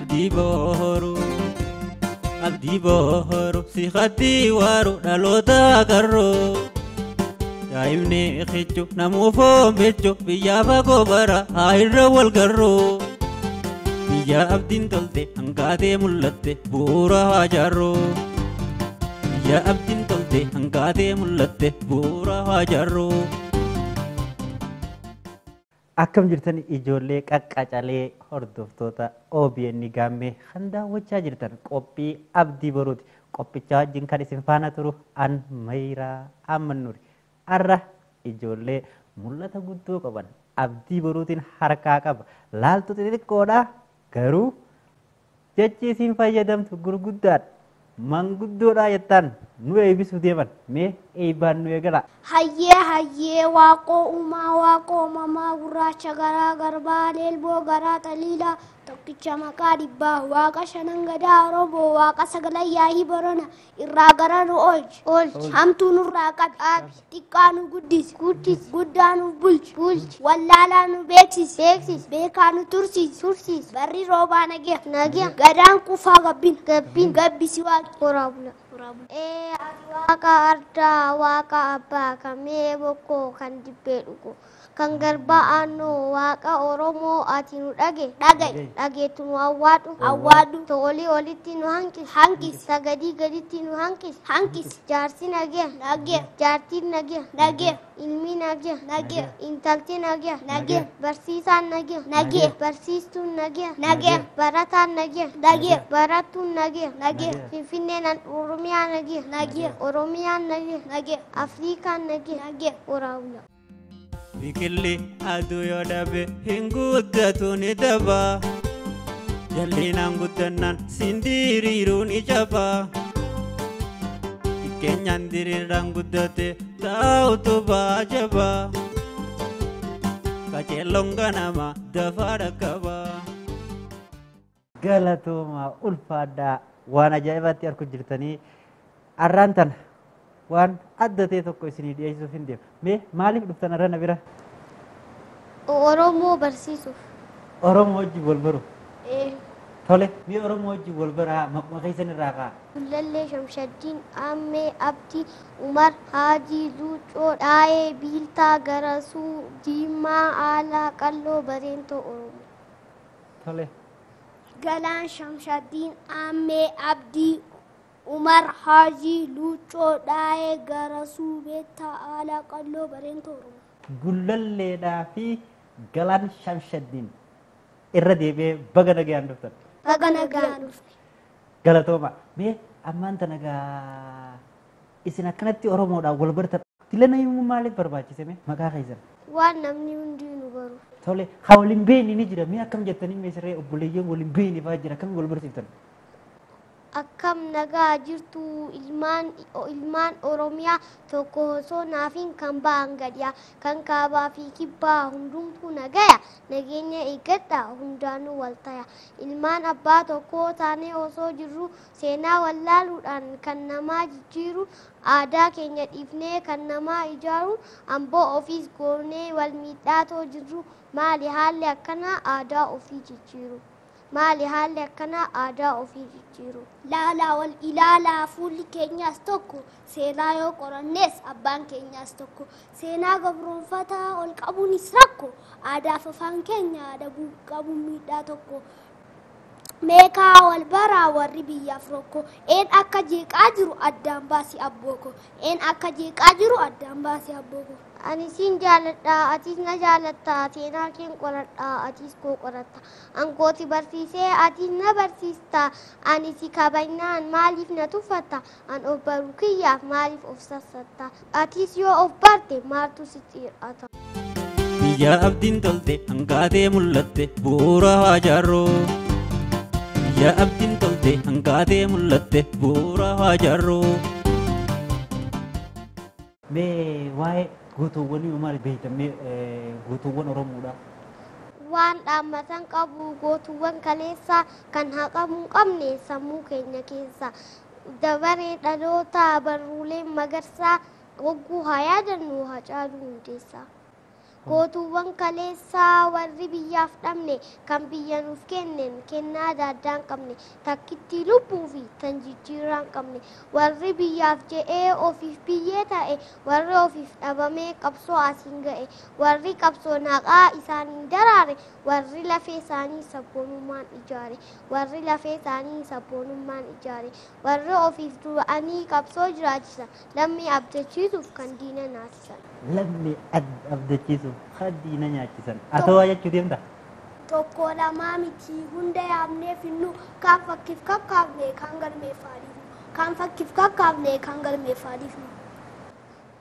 Abdii boru, abdii boru, si khatti waru dhaloota qarroo. Daa'imni kichu namuu foon bichu biyya fagoo bara haa irra wal garroo. Biyya abdiin tolte hangaatee mul'atte bu'uura haa jaarroo. Biyya abdiin tolte hangaatee mul'atte bu'uura haa jaarroo. Akkam jirtan ijoollee qaqqacalee hordoftoota OBN Gaammee kan daawwachaa jirtan qophii Abdii Boruuti. Qophichaa wajjin kan isin faana turu an Mayiraa Ammannuuri. Har'a ijoollee mul'ata guddoo qaban Abdii Boruutiin harkaa qaba. Laaltu xixiqqoodha garuu jechi isin fayyadamtu gurguddaadha. Manguddoodha jettaan nu eebbisuu deeman mee eebbaan nu eegala. Hayyee hayyee, waaqoo uumaa, waaqoo uumamaa, gurraacha garaa garbaa, leelboo garaa xaliilaa, tokkicha maqaa dhibbaa, waaqa shanan gadaa Oromoo, waaqa sagalan yaa'ii Borona irraa gara nu oolchi oolchi, hamtuu nurraa qabi, xiqqaa nu guddisi guddisi, guddaa nu bulchi bulchi, wallaalaa nu beeksisi beeksisi, beekaa nu tursiisi tursiisi, barri roobaa nagee nagee, gadaan qufaa gabbina gabbina, gabbisi waaqi. Horaa bula. Ee, ati waaqa ardaa, waaqa abbaa kamee bokkoo kan dibbee dhugu kan garbaa aannoo, waaqa Oromoo, ati nu dhage dhagaye dhageettu nu awwaadhu awwaadhu, to'olii olitti nu hanqisi hanqisi, sagadii gaditti nu hanqisi hanqisi, jaarsi nagee nagee, jaartiin nagee nagee, ilmi nagee nagee, intalti nagee nagee, barsiisaan nagee nagee, barsiistuun nagee nagee, barataan nagee nagee, barattuun nagee nagee, Finfinneen Oromiyaa nagee nagee, Oromiyaan nagee nagee, Afrikaan nagee nagee. Horaa bula. Biqilli aduu yoo dhabe hin guddatu ni daba. Jallinaan guddannaan sindiriiruu ni jaba. Xiqqeenyaan diriiraan guddate taa'utu baajaba. Qaceelloon ganama dafaa dhaqqaba. Galatooma, ulfaadhaa, waan ajaa'ibaatti argu jirtanii arraan tana waan adda ta'e tokko isinii dhiyeessuuf hin deemu. Mee maaliif dhuftan arra na bira? Oromoo barsiisuuf. Oromoo wajjin wal baru. Ee. Tole, mee Oromoo wajjin wal baraa, maquma keessan irraa ka'a. Gullallee Shamshaddiin Ammee Abdii Umar Haajii Luucoo Dhaayee Biiltaa Garasuu Diimaa Aalaa Qalloo Bareentoo Oromoo. Tole. Galaan Shamshaddiin Ammee Abdii Umar Haajii Luucoo Dhaayee Garasuu Beettaa Aalaa Qalloo Bareentoo Oromoo. Gullalleedhaa fi Galaan Shamshaddiin irra deebi'ee baga nagaan dhuftan. Baga nagaan dhufte. Galatooma. Mee ammaan tana gaa isin akkanatti Oromoodhaan wal bartan. Tilana himuu maaliif barbaachise mee maqaa keessan? Waan namni hundi nu baru. Tole, haa waliin beekni ni jira. Mee akkam jettanii mee siree obboleeyyan waliin beekni fa'aa jira, akkam wal barsiiftan? Akkam nagaa jirtu ilmaan Oromiyaa, tokko osoo naafiin kan ba'an gadiyaa kan kaabaa fi kibbaa hundumtuu nagaya nageenya eeggadha hundaanuu wal taya, ilmaan abbaa tokkoo taanee osoo jirru seenaa wallaaluudhaan kan namaa jijjiiru, aadaa keenya dhiifnee kan namaa ijaaru, amboo ofiis goonee wal miidhaatoo jirru, maali haalli akkanaa aadaa ofii jijjiiru, maali haalli akkanaa aadaa ofii jijjiiru. Laalaa wal ilaalaa, fuulli keenyaas tokko, seenaa yoo qorannees abbaan keenyaas tokko, seenaa gabroonfataa ol qabuunis rakko, aadaaf afaan keenya dhabuu qabuun miidhaa tokko. Meekaa wal baraa warri biyyaaf rokko, een akka jeeqaa jiru addaan baasi abbooko, een akka jeeqaa jiru addaan baasi abbooko. Ani siin jaaladha, atis na jaalatta, seenaa keen qoradha, atis koo qoratta. Ankooti barsiisee, atis na barsiista. Ani si kabajnaan maaliif na tuffatta? An of baruu kiyyaaf maaliif of sassatta? Atis yoo of barte maaltu sitti hir'ata? Biyya abdiin tolte hangaatee mul'atte bu'uura haa jaarroo. Biyya abdiin tolte hangaatee mul'atte bu'uura haa jaarroo. Mee waa'ee gootoowwanii maal beektan mee gootoowwan Oromoodhaa? Waan dhaammatan qabu gootuuwwan kaleessaa kan haqamuu hin qabne sammuu keenya keessa. Dabaree dhaloota barruuleen magarsaa wagguu haa yaadannu Haacaaluu Hundeessaa. Gootuuwwan kaleessaa warri biyyaaf dhabne kan biyya nuuf kennen kennaa adda hin qabne takkittii lubbuu fi tan jijjiirraa hin qabne warri biyyaaf je'ee ofiif biyyee ta'e warri ofiif dhabamee qabsoo asiin ga'e warri qabsoo naqaa isaaniin daraare warri lafee isaanii sabboonummaan ijaare warri lafee isaanii sabboonummaan ijaare warri ofiif du'anii qabsoo jiraachisan lammii abdachiisuuf kan diina naasisan. Lammii abdachiisuuf kan diina nyaachisan. Atoo waa jechuu deemta? Tokko lamaa miti hunda yaamnee finnu kaan fakkiif kakkaafne kaan galmeeffaa dhiifnu kaan fakkiif kakkaafne kaan galmeeffaa dhiifnu.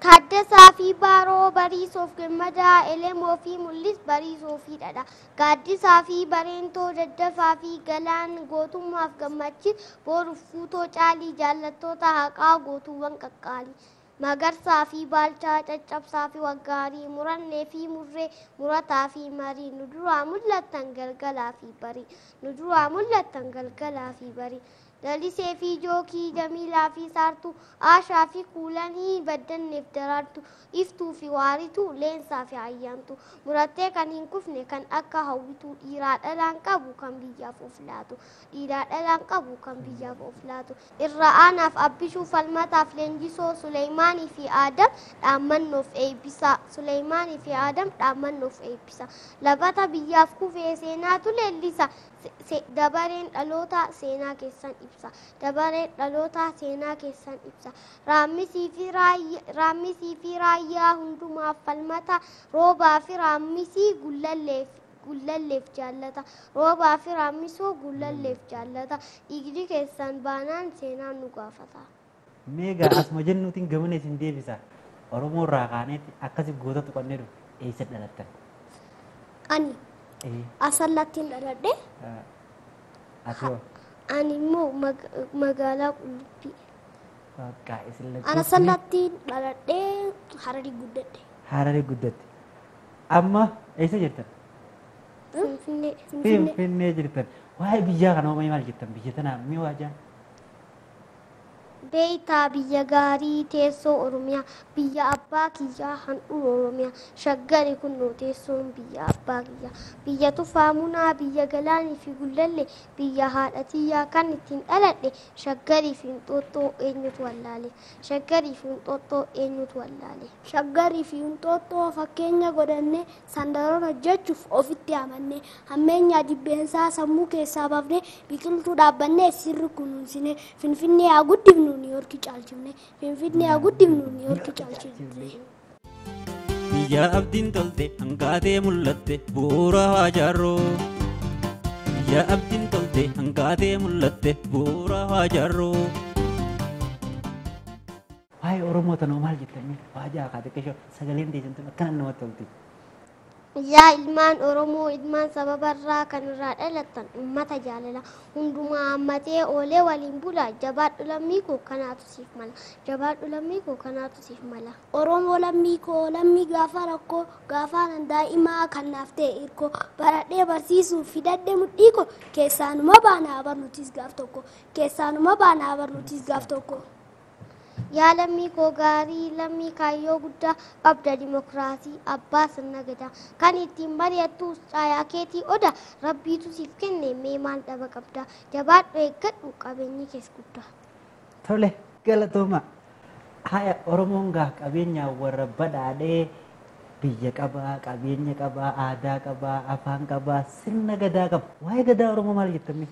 Taaddasaa fi Baaroo Bariisoof Gammadaa Elemoo fi Mul'is Bariisoo fi Dhadhaa Gaaddisaa fi Bareentoo Daddafaa fi Galaan Gootummaaf Gammachiis Booruuf Fuutoo Caalii Jaallattoota Haqaa Gootuuwwan Qaqqaalii Magarsaa fi Baalchaa Caccabsaa fi Waggaarii Murannee fi Murree Murataa fi Marii nu duraa mul'attan galgalaa fi barii nu duraa mul'attan galgalaa fi barii Lalisee fi Jookii Jamiilaa fi Saartuu Aashaa fi Kuulanii Baddanneef Daraartuu Iftuu fi Waarituu Leensaa fi Ayyaantuu murattee kan hin kufne kan akka hawwituu dhiiraa dhalaan qabu kan biyyaaf of laatu dhiiraa dhalaan qabu kan biyyaaf of laatu irra aanaaf Abbishuu Falmataaf Leenjisoo Suleymaanii fi Aadam dhaammannoof eebbisaa Suleymaanii fi Aadam dhaammannoof eebbisaa labata biyyaaf kufee seenaatu leellisa dabareen dhalootaa seenaa keessan ibsa dabareen dhalootaa seenaa keessan ibsa raammisii fi raayyaa hundumaaf falmata roobaa fi raammisii gullalleef jaallata roobaa fi raammisoo gullalleef jaallata dhiigni keessan baanaan seenaan nu gaafata. Meegaa asuma jennuutiin gamana isin deebisa Oromoo irraa kaaneetti akkasi gootatu qonnee dhufe eessa dhalattan? Ani Asallattiin dhaladhe. Atoo? Ani immoo magaalaa Qullubbii. Bakka isin lachuu. Ani Asallattiin dhaladhee Hararii guddadhe. Hararii guddatte. Amma eessa jirtan? Finfinnee. Finfinnee jirtan. Waa'ee biyyaa kana hoo maal jettan? Biyya tanaa mi waa jaan? Beeytaa biyya gaarii teessoo Oromiyaa biyya abbaa kiyyaa handhuura Oromiyaa shaggari kunnoo teessoon biyya abbaa kiyyaa biyya tufaa munaa biyya galaanii fi gullallee biyya haadha tiyyaa kan ittiin dhaladhe shaggarii fi inxooxxoo eenyutu wallaale shaggarii fi inxooxxoo eenyutu wallaale. Shaggarii fi inxooxxoo fakkeenya godhanne sandaroon hojjechuuf ofitti amanne hammeenyaa jibbeensaa sammuu keessaa baafne biqiltuu dhaabbannee sirri kunuunsine Finfinnee haa guddifnu Niiyorkii caalchifne Finfinnee haa guddifnu Niiyorkii caalchifne. Biyya abdiin tolte hangaatee mul'atte bu'uura haa jaarroo. Biyya abdiin tolte hangaatee mul'atte bu'uura haa jaarroo. Waa'ee Oromoo tanoo maal jettanii waa ja'a kaate qishoo sagaleen teessan tun akkana namatti tolti. Yaa ilmaan Oromoo ilmaan sababarraa kan irraa dhalattan uummata jaalala hundumaa hammatee oolee waliin bula jabaadhu lammii koo kanaatu siif mala jabaadhu lammii koo kanaatu siif mala. Oromoo lammii koo lammii gaafa rakkoo gaafa nan daa'imaa kan naaf ta'e hirkoo baradhee barsiisuuf fidadhe mudhii koo keessaanuma baanaa barnutis gaaf tokko keessaanuma baanaa barnutis gaaf tokko. Yaa lammii koo gaarii lammii kaayyoo guddaa qabda dimokiraasii abbaa sirna gadaa kan ittiin mari'attus caayaa keetii oda rabbiitu siif kenne mee maal dhaba qabda jabaadhu eeggadhu qabeenyi kees guddaa. Tole galatooma. Haya Oromoon gaa qabeenyaa warra badhaadhee biyya qabaa, qabeenya qabaa, aadaa qabaa, afaan qabaa, sirna gadaa qaba. Waa'ee gadaa Oromoo maal jettan?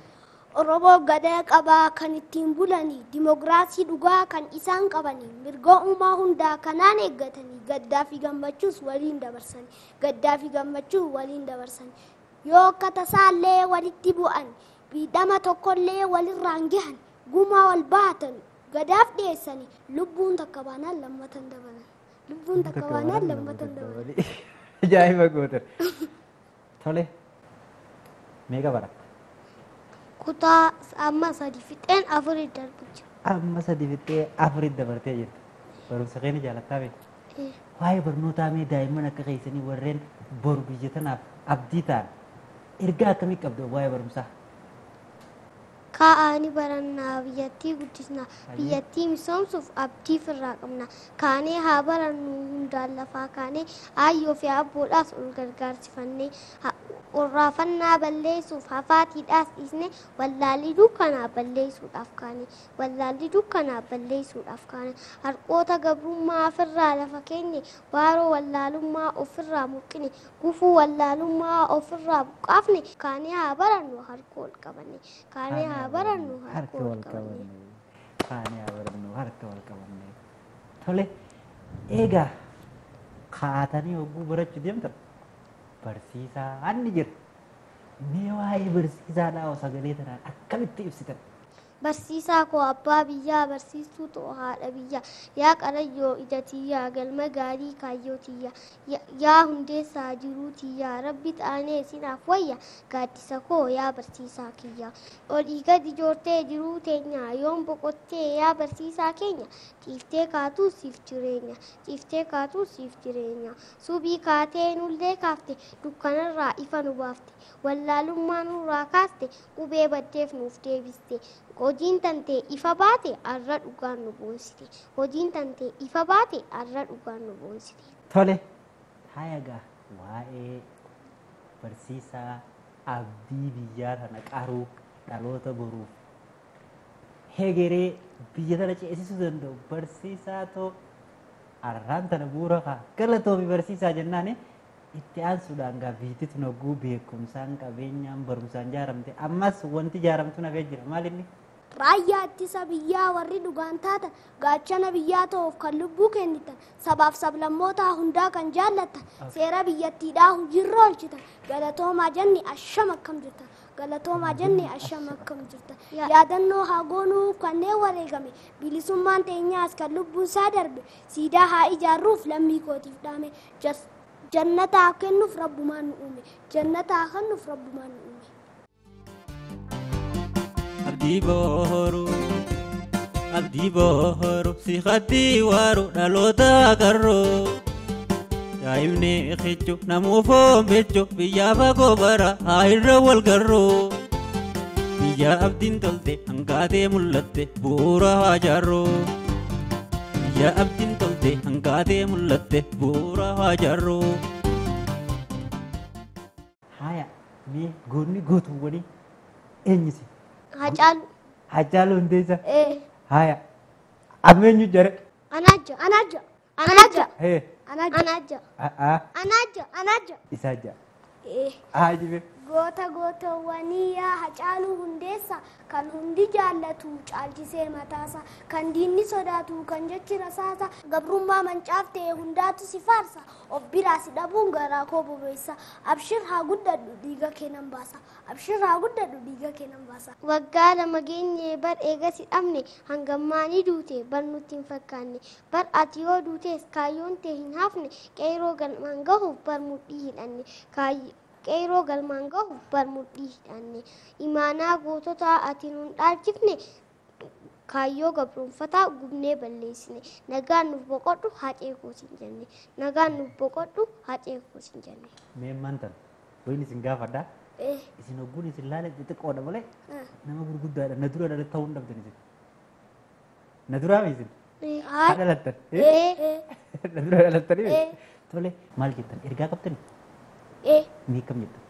Oromoo gadaa qabaa kan ittiin bulanii dimokiraasii dhugaa kan isaan qabanii mirga uumaa hundaa kanaan eeggatanii gaddaa fi gammachuus waliin dabarsanii gaddaa fi gammachuu waliin dabarsanii yoo akka tasaallee walitti bu'an miidhama tokkollee walirraan gahan gumaa wal baatan gadaaf dhiyeessanii lubbuun takka baanaan lammatan dabalan lubbuun takka baanaan lammatan dabalan. Ajaa'iba gootan. Tole meeqa baratta? Kutaa amma sadi fixeen afurii darbu jira. Amma sadi fixee afurii dabartee jirta. Barumsa keenya jaalattaa beekta. Waa'ee barnootaa mee daa'imman akka keessanii warreen boru biyya tanaaf abdii ta'an ergaa akkamii qabdu waa'ee barumsaa? Kaa'aa ni barannaa biyyattii guddisna biyyattii misoomsuuf abdii firraa qabna kaanee haa barannu hundaan lafaa kaanee aayyoo fi abboodhaas ol gargaarsifannee orraafannaa balleessuuf hafaatiidhaas dhiisne wallaalli dukkanaa balleessuudhaaf kaane wallaalli dukkanaa balleessuudhaaf kaane harqoota gabrummaa ofirraa lafa keenye waaroo wallaalummaa ofirraa mulqine gufuu wallaalummaa ofirraa buqqaafne kaanee haa barannu harka ol qabanne kaanee haa barannu harka wal qabanne. Kaanee haa barannu harka wal qabanne. Tole egaa kaatanii hogguu barachuu deemtan barsiisaan ni jira. Mee waa'ee barsiisaadhaa sagalee tanaan akkamitti ibsitan? Barsiisaa koo abbaa biyyaa barsiistuu ta'u haadha biyyaa yaa qarayyoo ija tiyyaa galma gaarii kaayyoo tiyyaa yaa hundeessaa jiruu tiyyaa rabbi xaanee sinaaf wayya gaaddisa koo yaa barsiisaa kiyyaa olii gadi joortee jiruu teenya yoom boqottee yaa barsiisaa keenya ciiftee kaatuu siif jireenya ciiftee kaatuu siif jireenya subii kaatee nullee kaafte dukkanarraa ifa nu baafte wallaalummaa nurraa kaaste qubee baddeef nuuf deebiste Hojiin tantee ifa baate arra dhugaan nu boonsite. Hojiin tantee ifa baate arra dhugaan nu boonsite. Tole hayagaa waa'ee barsiisaa abdii biyyaa tana qaruu dhaloota boruuf hegeree biyya tana ceesisuu danda'u barsiisaa too arraan tana bu'uura kaa galatoomi barsiisaa jennaani itti aansuudhaan gaaffiitti tun hogguu beekumsaan qabeenyaan barumsaan jaaramte ammas wanti jaaramtu nafee jira maal inni? Raayyaa ittisa biyyaa warri dhugaan taatan gaachana biyyaa ta'uuf kan lubbuu kennitan sabaaf sablammootaa hundaa kan jaallattan seera biyyattiidhaa hojiirra oolchitan galatoomaa jenni asham akkam jirtan galatoomaa jenni asham akkam jirtan yaadannoo haa goonuuf kanneen wareegame bilisummaan teenyaas kan lubbuun isaa darbe siidaa haa ijaarruuf lammii kootiif dhaame jannataa kennuuf rabbumaan nu uume jannataa kennuuf rabbumaan nu uume. Abdii booruu abdii booruu si haddii waaruu dhaloota qarroo daa'imni kichu namuuf oombichu biyyaa fagoo bara haa irra wal garroo biyya abdiin tolte hangaatee mul'atte bu'uura haa jaarroo biyya abdiin tolte hangaatee mul'atte bu'uura haa jaarroo. Haya mee goonni gootuuwwanii eenyusi? Hacaaluu. Hacaaluu Hundeessaa. Haya amma eenyu jare? Anaajja. Anaajja. Anaajja. Hee. Anaajja. Anaajja. A'aa Anaajja. Anaajja. isaa jaa. Haa jibe. Goota gootawwanii yaa Hacaaluu Hundeessaa kan hundi jaallatu caalchisee mataasa kan diinni sodaatu kan jechi rasaasa gabrummaa mancaaf ta'e hundaatu si faarsa of biraa si dhabuun garaa koo bobeessa abshir haa guddadhu dhiiga kee nan baasa abshir haa guddadhu dhiiga kee nan baasa. Waggaa lama geenye bar eega si dhabne hangammaa ni duute bar nutti hin fakkaanne bar ati yoo duutes kaayyoon tee hin hafne qeeroo galmaan gahuuf bar mudhii hidhanne qeeroo galmaan gahuuf bar mudhii hidhanne imaanaa goototaa ati nun dhaalchifne kaayyoo gabroonfataa gubnee balleessine nagaan nuuf boqodhu hacee koos hin jenne nagaan nuuf boqodhu hacee koos hin jenne. Mee maantan wayin isin gaafadhaa? Isin hogguun isin laala xixiqqoodha malee nama gurguddaadha na dura dhala ta'uu hin dhabdan isin. Na duraa mi isin? Haa dhalattan? Na dura dhalattanii? Tole maal jettan ergaa qabdanii? Mee akkam jettan?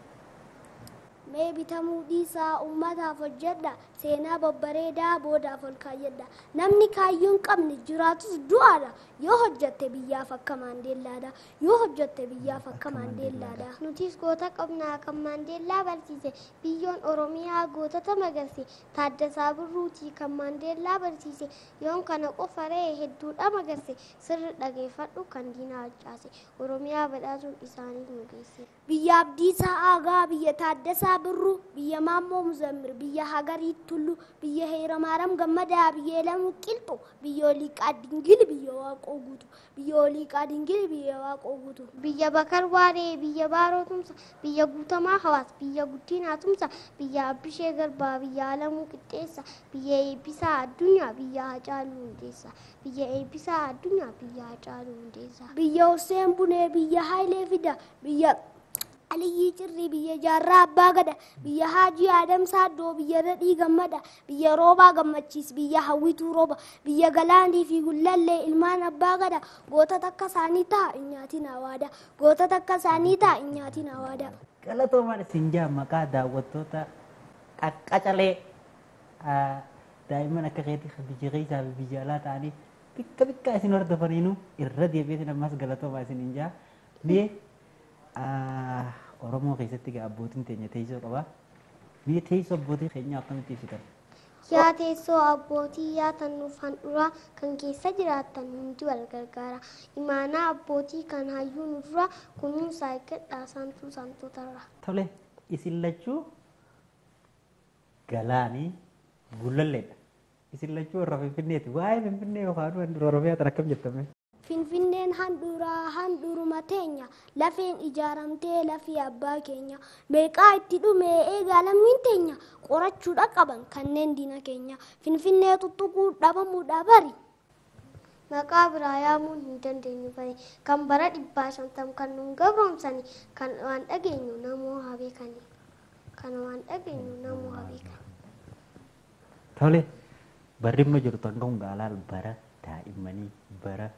Mee bitamuu dhiisaa uummataaf hojjedha seenaa babbareedaa boodaaf ol kaayyadha namni kaayyoo hin qabne jiraatus du'aadha yoo hojjette biyyaaf akka Maandeellaadha yoo hojjette biyyaaf akka Maandeellaadha. Nutis goota qabnaa kan Maandeellaa barsiise biyyoon Oromiyaa gootota magarse Taaddasaa Birruutii kan Maandeellaa barsiise yoon kana qofa ree hedduudha magarse sirri dhageeffadhu kan diinaa harcaase Oromiyaa badhaasuun isaaniif nu geesse. Biyya Abdiisaa Aagaa biyya Taaddasaa Birruu biyya Maammoo Muzammir biyya Hagarii Tullu biyya Heeramaaram Gammadaa biyya Lamuu Qilxu biyya Oliiqaa Dingil biyya Waaqoo Guutuu biyya Oliiqaa Dingil biyya Waaqoo Guutuu. Biyya Bakar Waaree biyya Baaroo Tumsa biyya Guutamaa Hawaas biyya Guddinaa Tumsa biyya Abbishee Garbaa biyya Alamuu Qixxeessa biyya Eebbisaa Addunyaa biyya Hacaaluu Hundeessaa biyya Eebbisaa Addunyaa biyya Hacaaluu Hundeessaa. Biyya Hussein Bunee biyya Hayilee Fida biyya Aliyyii Cirrii biyya Jaarraa Abbaa Gada biyya Haajii Adam Saaddoo biyya Radhii Gammada biyya Roobaa Gammachiis biyya Hawwituu Rooba biyya Galaanii fi Gullallee ilmaan Abbaa Gada goota takka isaanii ta'a hin nyaatin hawaada goota takka isaanii ta'a hin nyaatin hawaada. Galatoomaan isin jaa maqaa daawwattoota qaqqacalee daa'imman akka keetii biyya keessaa fi biyya alaa ta'anii bikka bikka isin hordofaniinu irra deebi'eetiin ammas galatoomaa isin hin jaa. Mee Oromoo keessatti egaa abbootiin teenya teessoo qaba. Mee teessoo abbootii keenyaa akkamitti ibsitan? Yaa teessoo abbootii yaa tannuuf handhuraa kan keessa jiraattan hundi wal gargaara. Imaanaa abbootii kan hayyuu nu dura kunuunsaa eeggadhaa saamtuu saamtotarra. Tole isin lachuu Galaanii Gullalleedha. Isin lachuu warra Finfinneeti. Waa'ee Finfinnee yookaan handhuura Oromiyaa tan akkam jettame? Finfinneen handhuuraa handhuuruma teenya lafeen ijaaramtee lafii abbaa keenya meeqaa itti dhume eegaa lammiin teenya qorachuudha qaban kanneen diina keenya Finfinnee tuttuquu dhabamuudha bari. Maqaa biraa yaamuun hin dandeenyu bari kan bara 150 kan nuun gabroomsani kan waan dhageenyu namoo haa beekani kan waan dhageenyu namoo haa beekani. Tole barri immoo jirtu hanga hungaalaal bara daa'immanii bara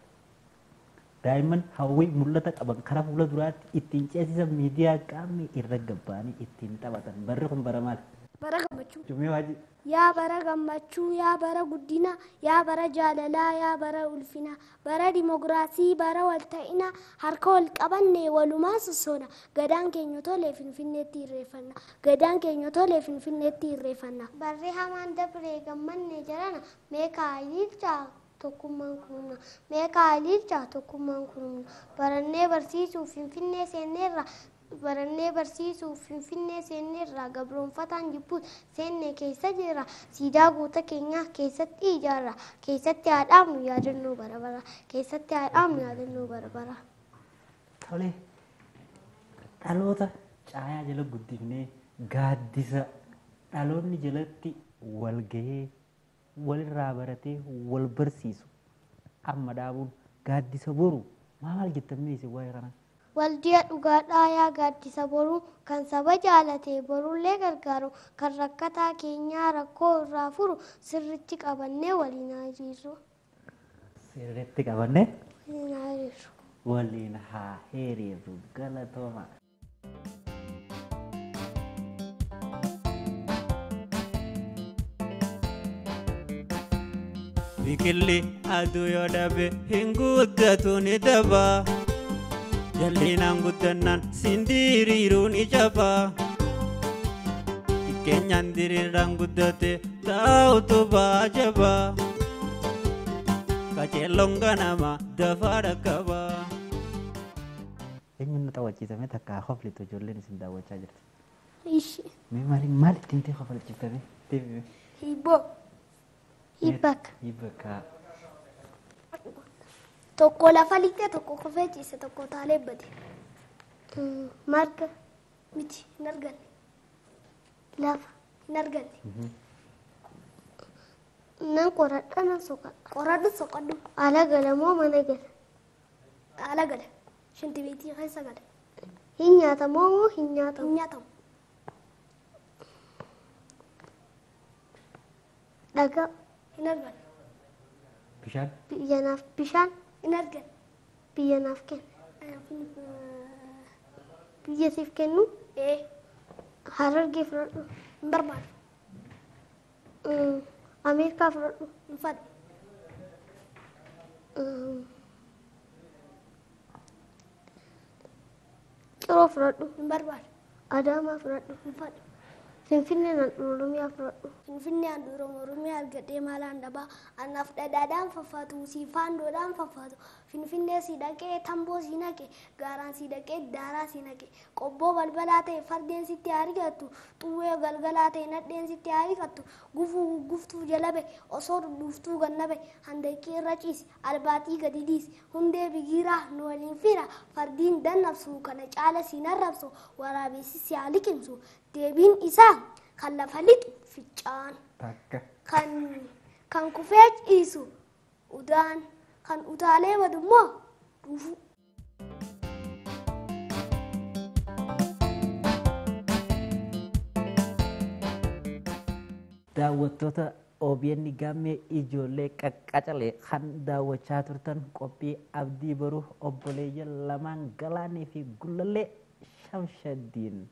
daa'imman hawwii mul'ata qaban karaa fuula duraatti ittiin ceesisan miidiyaa qaamni irra gabbaanii ittiin taphatan barri kun bara maali? Bara gammachuu. Jumee Waajii. Yaa bara gammachuu, yaa bara guddina, yaa bara jaalalaa, yaa bara ulfina, bara dimokiraasii, bara walta'ina, harka wal qabanne walumaa sossoona. Gadaan keenya tolee Finfinneetti irreeffanna. Gadaan keenya tolee Finfinneetti irreeffanna. Barri hamaan dabree gammanne jarana meeqa ililchaa tokkummaan kunumna meeqa ililchaa tokkummaan kunumna barannee barsiisuuf Finfinnee seenneerra barannee barsiisuuf Finfinnee seenneerra gabroonfataan jibbuut seenne keessa jira siidaa goota keenyaa keessatti ijaarra keessatti haa dhaabnu yaadannoo bara bara keessatti haa dhaabnu yaadannoo bara bara. Tole dhaloota caayaa jala guddifnee gaaddisa dhaloonni jalatti wal gahee walirraa baratee wal barsiisu amma dhaabuun gaaddisa boru maal jettan isin waa'ee kanaa? Waldiyaa dhugaadhaa yaa gaaddisa boruu kan saba jaalate borullee gargaaru kan rakkataa keenyaa rakkoo irraa furu sirriitti qabannee waliin haa hiriirru. Sirriitti qabannee Waliin haa hiriirru. waliin haa hiriirru galatooma. Biqilli aduu yoo dhabe hin guddatu ni daba. Jallinaan guddannaan sindiriiruu ni caba. Xiqqeenyaan diriiraan guddate taa'utu baajaba. Qaceelloon ganama dafaa dhaqqaba. Eenyuun nu taphachiisame takka hoflitu ijoolleen isin daawwachaa jirti. Ishi. Mee maali maal ittiin ta'e hofalchiiftame? Deebime. Hibboo. Hibbaka. Hibbaka. Tokko lafa lixxe tokko kofee ciise tokko taalee bade. Marga Miti hin arganne. lafa Hin arganne. nan qoradha nan soqadha. Qoradhu soqadhu. Ala gala moo mana gala? Ala gala. Shinti beetii keessa gala. Hin nyaatamoo moo hin nyaatamu? Hin nyaatamu. Dhagaa Hin arganne. Bishaan. biyya naaf bishaan Hin arganne. biyya naaf kenna. Biyya siif kennu Ee Harargee fudhadhu. hin barbaadu. Ameerikaa fudhadhu. Hin fadhu. Ciroo fudhadhu. Hin barbaadu. Adaamaa fudhadhu. Hin fadhu. Finfinnee handhuura Oromiyaa fudhadhu. Finfinnee handhuura Oromiyaa argadhee maalaan dhabaa. Anaaf dhadhaadhaan faffaatu, siif faandoodhaan faffaatu. Finfinnee si dhaqee tamboo si naqe, gaaraan si dhaqee daaraa si naqe. Qobboo balbalaa ta'e fardeen sitti haa rigattu, xuwwee galgalaa ta'e nadheen sitti haa rigattu. Gufuu gugguftuu jala bahe, osoo dhudhuuftuu ganna bahe, handaqii irra ciisi, albaaxii gadi dhiisi, hundee bigiraa nu waliin fira, fardiin dannabsu kana caala si narrabsu, waraabessi si haa liqimsu. Deebiin isaa kan lafa lixu ficcaan. Takka. Kan kufee ciisu udaan, kan utaalee badu immoo dhufu. Daawwattoota OBN Gaammee, ijoollee qaqqacalee kan daawwachaa turtan qophii Abdii Boruu, obboleeyyan lamaan Galaanii fi Gullallee Shamshaddiin.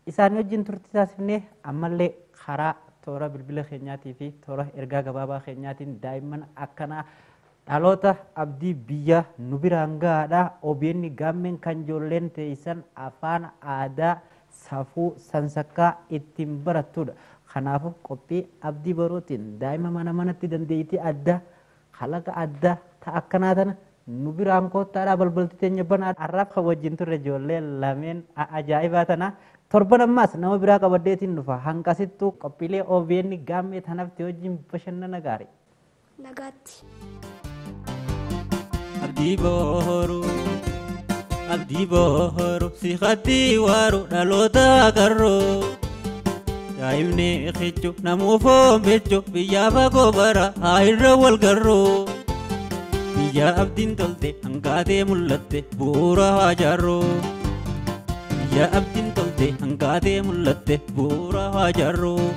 Isaan wajjin turtii taasifnee, ammallee karaa toora bilbila keenyaatii fi toora ergaa gabaabaa keenyaatiin daa'imman akkanaa dhaloota abdii biyya nu biraan gahaadha. OBN Gaammeen kan ijoolleen teessan afaan, aadaa, safuu, sansakkaa ittiin barattudha. Kanaafuu qophii Abdii Boruutiin daa'ima mana manatti dandeettii addaa, kalaqa addaa ta'a akkanaa tana nu biraan koottaadhaa, balbalti teenya banaa. Har'aaf kan wajjin turre ijoollee lameen ajaa'ibaa tana. Torban ammaas nama biraa qabaddeetiin dhufa. Hanqasittuu qophiilee OBN Gaammee tanafti wajjin bashannana gaarii. Nagaatti. Abdii boru, abdii boru, si khadii waru dhaloota garroo. Daa'imni kichu namuu foon bichu, biyya fagoo bara haa irra wal garroo. Biyya abdiin tolte hangaatee mul'atte bu'uura haa jaarroo. Biyya abdiin tolte hangaatee mul'atte bu'uura haa jaarroo.